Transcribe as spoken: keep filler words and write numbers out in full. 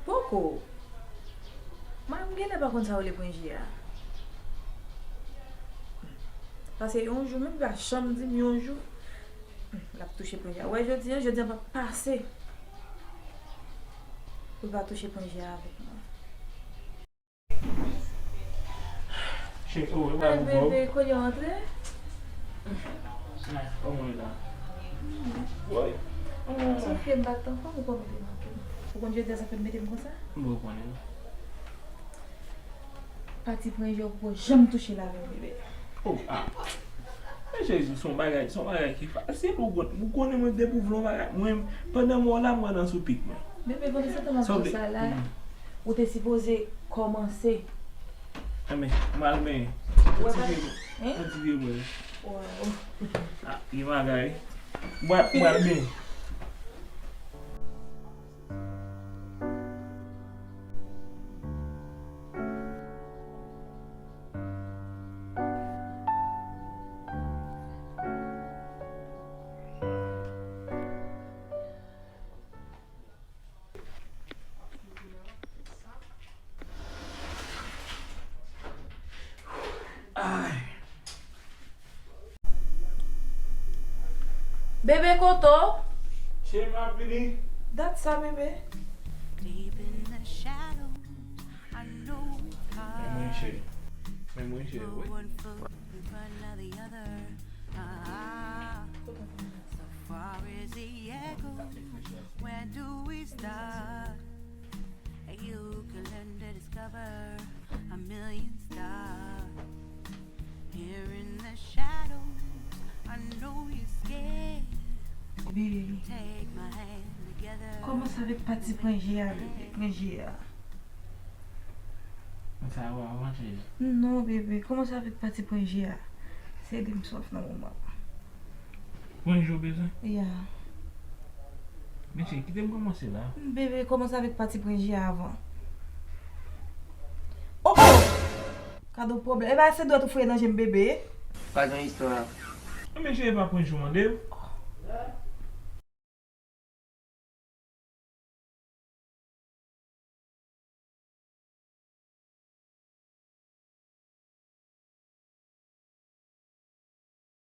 Poko. Mwen, m genlè pa konn sa yo rele pran je a. Paske yon jou, menm li pa janm di m yon jou, l ap touche pran je a. Ou wè jodi a, jodi a p ap pase pou l pa touche pran je a avèk mwen. Cheri, oh, e pa pou kòb. Bebe, kounye a w antre? Kòman w la? Woy. Sa fè m bat anfòm ou kòman te manke m? Ou konn jodi a sa fè m mete m konsa? M pa konnen non. Pati pran je a ou poko janm touche l avè m, bebe. Oh, ah. Men Jezi, se yon bagay, se yon bagay ki fasil, ou konn, ou konnen mwen depi ou vle yon bagay. Mwen, pandan m wè w la, mwen nan sou pik mwen. Bebe, pandan se tan m ap di w sa la, ou te sipoze kòmanse. Enben, m al benyen. Ou wè pa? Yon ti vye mwen. Yon ti vye mwen. Wow. Ah, gen bagay. M al, m al benyen. Ay. Bebe, kote w? Cheri, m ap vini. Dat sa, bebe. Deep in the shadows, I know it's hard. Men mwen, cheri. Men mwen, cheri, wi. Put one foot in front of the other. Ah, so far as the echo, where do we start? You can learn to discover a million stars. Here in the shadows, I know you're scared. Bebe, take my hand together. Kòmanse avèk pati pran je a, bebe, pran je a. Sa yo avan cheri. Non, bebe, kòmanse avèk pati pran je a. Se li m swaf nan moman. Pran je w bezwen? Ya. Men cheri, kite m kòmanse la. Bebe, kòmanse avèk pati pran je a avan. Oh, oh! Gad yon pwoblèm. E pa se dwèt ou fouye nan je m, bebe. Pa gen istwa. Men cheri, pa pran je w mande m.